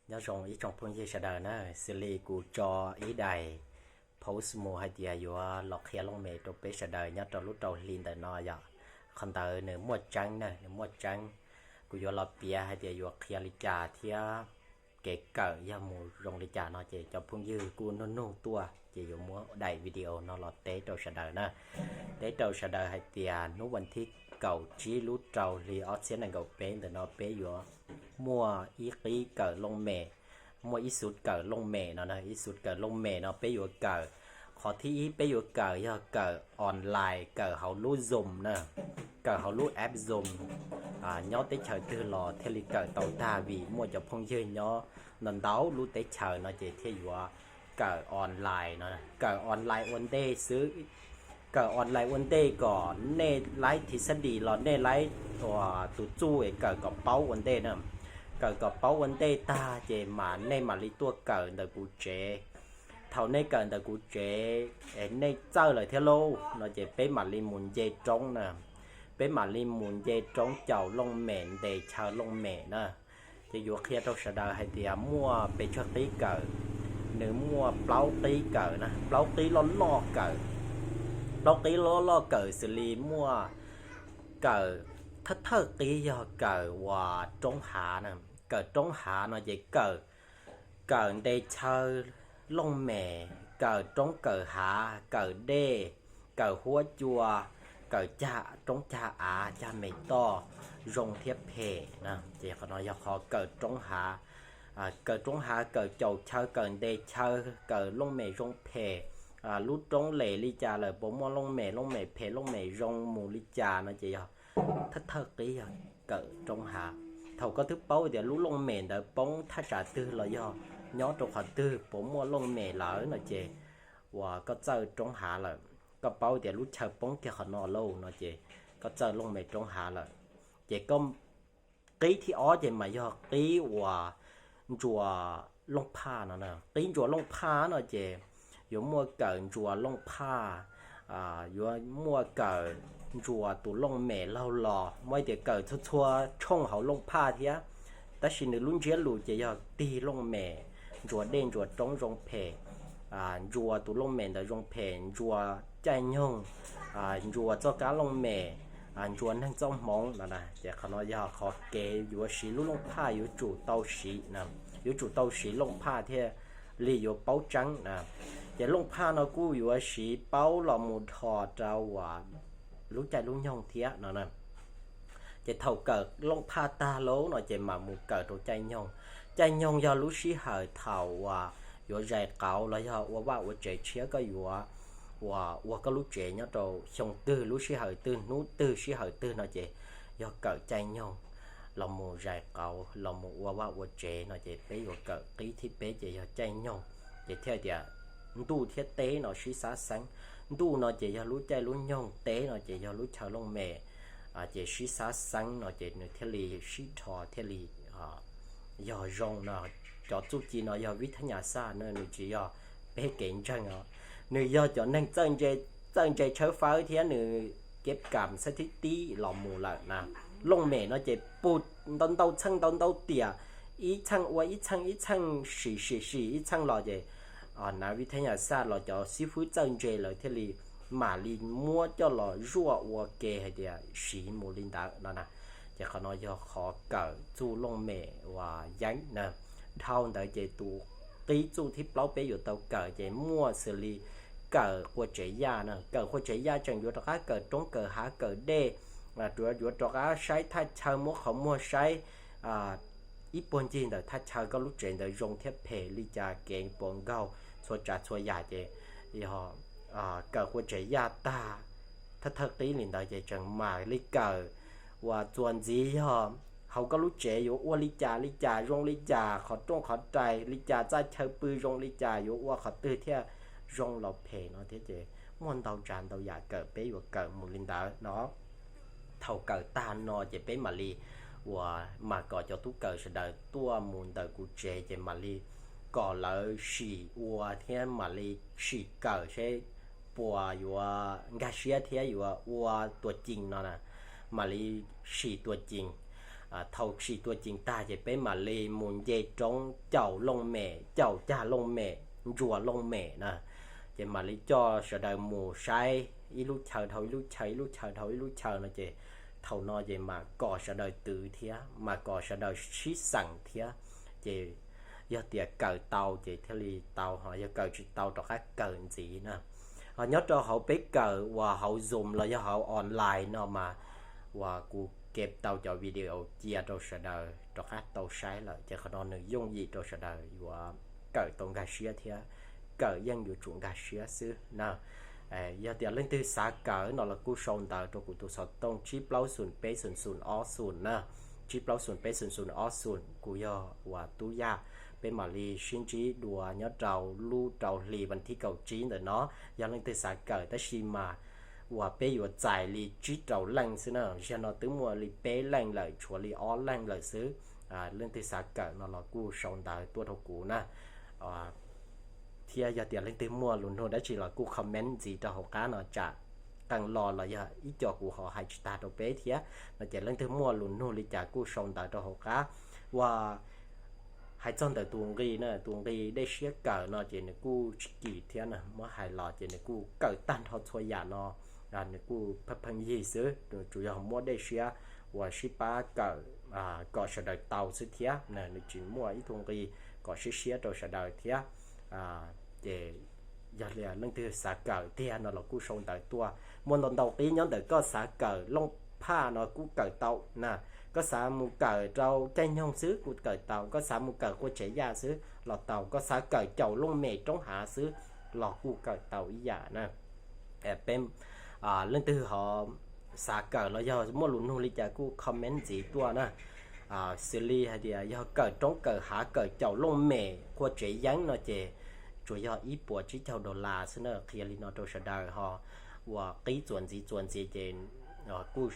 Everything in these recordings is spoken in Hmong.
Nyob zoo ib tsoom phooj ywg sawv daws na, xws li kuv tso ib daim post mus hais tias yuav los qhia looj mem rau peb sawv daws nyob rau lub rau hli ntawm no yom. Qhov ntawd nws muaj tseeb na, nws muaj tseeb. Kuv yuav los piav hais tias yuav qhia li cas thiab kev kawm yog mus zoo li cas no ces cov phooj ywg kuj nug nug tuaj ces yuav muab daim video no los teb rau sawv daws na. Teb rau sawv daws hais tias hnub vas thib kaum tsib lub rau hli ob txhiab nees nkaum peb ntawm no peb yuav muaj ib qib kawm looj mem, muaj ib xub kawm looj mem no na, ib xub kawm looj mem no peb yuav kawm. Qhov thib ib peb yuav kawm yog kawm online, kawm hauv lub Zoom na, kawm hauv lub app Zoom. Nyob teb chaws twg los thiaj li kawm tau tag vim muaj cov phooj ywg nyob ntau ntau lub teb chaws no ces thiaj yuav kawm online no. Kawm online ua ntej xwb, kawm online ua ntej kom nej laib thib xab dis los nej laib tus txuj es kawm kom paub ua ntej na. Kawm kom paub ua ntej tag ces mas nej mam li tuaj kawm ntawm kuv tsev. Thaum nej kawm ntawm kuv tsev es nej txawj lawm thiab lauj no ces peb mam li mus nce roob na. Peb mam li mus nce roob caum looj mem, ntes chaw looj mem na. Ces yuav qhia rau sawv daws hais tias muaj pes tsawg qib kawm. Nws muaj plaub qib kawm na, plaub qib loj loj kawm. Plaub qib loj loj kawm xws li muaj kawm, thawj thawj qib yog kawm uas roob hav na. Kawm roob hav no ces kawm, kawm ntes chaw looj mem, kawm roob kawm hav, kawm dej, kawm huab cua, kawm cag roob cag av cag me toj zoo thiab phem na. Ces qhov no yog qhov kawm roob hav. Kawm roob hav kawm caum chaw, kawm ntes chaw, kawm looj mem zoo phem. Lub roob les li cas lawm, puas muaj looj mem, looj mem phem looj mem zoo mus li cas no ces yog thawj thawj qib yog kawm roob hav. Thaum koj twb paub tias lub looj mem ntawd poob thaj tsam twg los yog nyob rau qhov twg, puas muaj looj mem lawm no ces uas koj txawj roob hav lawm. Koj paub tias lub chaw poob kiag qhov no lauj no ces koj txawj looj mem roob hav lawm. Ces koj, qib thib ob ces mas yog qib uas ntsuas looj phaj no na. Qib ntsuas looj phaj no ces yuav muaj kawm ntsuas looj phaj, yuav muaj kawm ntsuas tus looj mem laug los, muaj ib tias kawm txhua txhua tshooj hauv looj phaj thiab. Tab sis nws lub ntsiab lus ces yog tig looj mem, ntsuas dej ntsuas roob zoo phem, ntsuas tus looj mem ntawd zoo phem, ntsuas caij nyoog, ntsuas txoj kab looj mem, ntsuas neeg txoj hmoov no na. Ces qhov no yog qhov kev yuav siv lub looj phaj yuav tsum tau siv, yuav tsum tau siv looj phaj thiaj li yuav paub tseeb na. Ces looj phaj no kuj yuav siv paub los mus dhos rau uas lub caij lub nyoog thiab no na. Ces thaum kawm looj phaj tag lauj no ces mam mus kawm rau caij nyoog. Caij nyoog yog lub sij hawm thaum uas yuav zais qauv los yog ua vaj ua tsev tshiab, koj yuav uas ua koj lub tsev nyob rau xyoo twg, lub sij hawm twg, hnub twg, sij hawm twg no ces yog kawm caij nyoog los mus zais qauv los mus ua vaj ua tsev no ces peb yuav kawm qib thib peb ces yog caij nyoog. Ces thiaj tias ntuj thiab teb no sib xav xeeb. Ntuj no ces yog lub caij lub nyoog, teb no ces yog lub chaw looj mem, ces sib xav xeeb no ces nws thiaj li sib dhos thiaj li yog zoo no. Cov txuj ci no yog vib thab nyas xaj no, nws tsis yog peb kev ntseeg os. Nws yog cov neeg txawj ntse tshawb fawb thiab nws kev kam xab thib tib los mus lawm na. Looj mem no ces pug ntau ntau txheej ntau ntau tiam, ib txheej ua ib txheej, ib txheej sim sim sim ib txheej los ces nav vib thab nyas xaj los cov xib fwb txawj ntse lawv thiaj li mam li muab coj los zuaj ua ke hais tias siv mus li ntawd no na. Ces qhov no yog qhov kawm txuj looj mem uas yeeb na. Dhau ntawd ces tus qib txuj thib plaub peb yuav tau kawm ces muaj xws li kawm qua tsev yaj na. Kawm qua tsev yaj tseem yuav rov qab kawm roob kawm hav kawm dej, yuav rov qab saib thaj chaw, muab qhov muag saib ib puag ncig ntawm thaj chaw koj lub tsev ntawd zoo thiab phem li cas, kev puas nkaug, txhua tsav txhua yam ces yog kawm qua tsev yaj tag, thawj thawj qib li ntawd ces tseem mam li kawm uas txuas ntxiv yog hauv koj lub tsev yuav ua li cas li cas zoo li cas, qhov rooj qhov rais li cas, txaj chaw pw zoo li cas, yuav ua qhov twg thiaj zoo los phem no thiab ces muaj ntau tsav ntau yam kawm, peb yuav kawm mus li ntawd no. Thaum kawm tag no ces peb mam li uas mam kom cov tub kawm sawv daws tuaj mus ntawm kuv tsev ces mam li kom lawv sim ua thiab mam li sim kawm seb puas yuav nkag siab thiab yuav ua tuas cees no na. Mam li sim tuas cees. Thaum sim tua ceev tag ces peb mam li mus nce roob caum looj mem, caum cag looj mem, ntsuas looj mem na. Ces mam li coj sawv daws mus saib ib lub chaw dhau ib lub chaw, ib lub chaw dhau ib lub chaw no ces thaum no ces mam kom sawv daws twv thiab, mam kom sawv daws sib xeem thiab. Ces yog tias kawm tau ces thiaj li tau, ho yog kawm tsis tau rov qab kawm ntxiv na. Ho nyob rau hauv peb kawm uas hauv Zoom los yog hauv online no mas uas kuv ke tau cov video cia rau sawv daws rov qab tau saib lawm, ces qhov no nws yooj yim rau sawv daws yuav kawm tau nkag siab thiab, kawm yeej yuav tsum nkag siab xwb na. Yog tias leej twg xav kawm no los kuj sau ntawv rau kuv tus xov tooj tsib plaub xoom peb xoom xoom ob xoom na, tsib plaub xoom peb xoom xoom ob xoom, kuv yog uas Tub Yaj. Peb mam li sib ntsib dua nyob rau lub rau hli vas thib kaum tsib ntawm no. Yog leej twg xav kawm, tab sis mas uas peb yuav txais li tsib rau leej xwb na, zaum no twb muaj li peb leej lawm, tshuav li ob leej lawm xwb. Leej twg xav kawm no los kuj sau ntawv tuaj rau kuv na. Thiab yog tias leej twg muaj lus nug dab tsi los kuj comment ntxiv rau hauv qab no tsam qee lo los yog ib co kuv ho hais tsis tag rau peb thiab no ces leej twg muaj lus nug li cas kuj sau ntawv rau hauv qab. Uas hais txog ntawm tus nqi na, tus nqi dej siab kawm no ces nws kuj tsis kim thiab na, muab hais los ces nws kuj kawm tag nrho txhua yam no, nws kuj pheej pheej yig xwb, tsuas yog muab dej siab uas sib pab kawm kom sawv daws tau xwb thiab na, nws tsis muaj ib tug nqi kom siab siab rau sawv daws thiab. Ces yog li leej twg xav kawm tiag no los kuj sau ntawv tuaj. Muaj ntau ntau qib nyob ntawm koj xav kawm looj phaj no kuj kawm tau na, koj xav mus kawm rau caij nyoog xwb kuj kawm tau, koj xav mus kawm qua tsev yaj xwb los tau, koj xav kawm caum looj mem roob hav xwb los kuj kawm tau ib yam na. Peb, leej twg ho xav kawm los yog muaj lus nug li cas kuj comment ntxiv tuaj na. Xws li hais tias yog kawm roob kawm hav kawm caum looj mem qua tsev yeeb no ces tsuas yog ib puas tsib caug dollar xwb na, qhia li no rau sawv daws ho. Uas qib txuas ntxiv txuas ntxiv ces kuj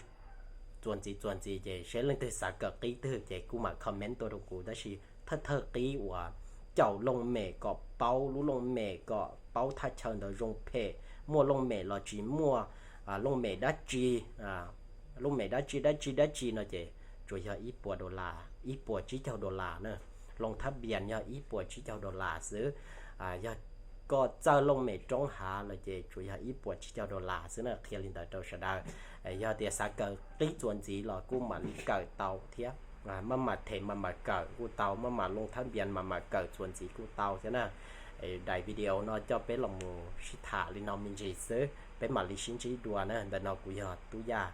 txuas ntxiv txuas ntxiv ces seb leej twg xav kawm qib twg ces kuj mam comment tuaj rau kuv, tab sis thawj thawj qib uas caum looj mem kom paub lub looj mem kom paub thaj chaw ntawd zoo phem, muaj looj mem los tsis muaj, looj mem dab tsi, looj mem dab tsi dab tsi dab tsi no ces tsuas yog ib puas dollar, ib puas tsib caug dollar na. Loos thab npias yog ib puas tsib caug dollar xwb. Yog koj txawj looj mem roob hav los ces tsuas yog ib puas tsib caug dollar xwb na, qhia li ntawd rau sawv daws. Yog tias xav kawm qib txuas ntxiv los kuj mam li kawm tau thiab. Maj mam them maj mam kawm kuj tau, maj mam loos thab npias maj mam kawm txuas ntxiv kuj tau thiab na. Daim video no coj peb los mus sib tham li no me ntsis xwb, peb mam li sib ntsib dua na. Ntawm no kuv yog Tub Yaj.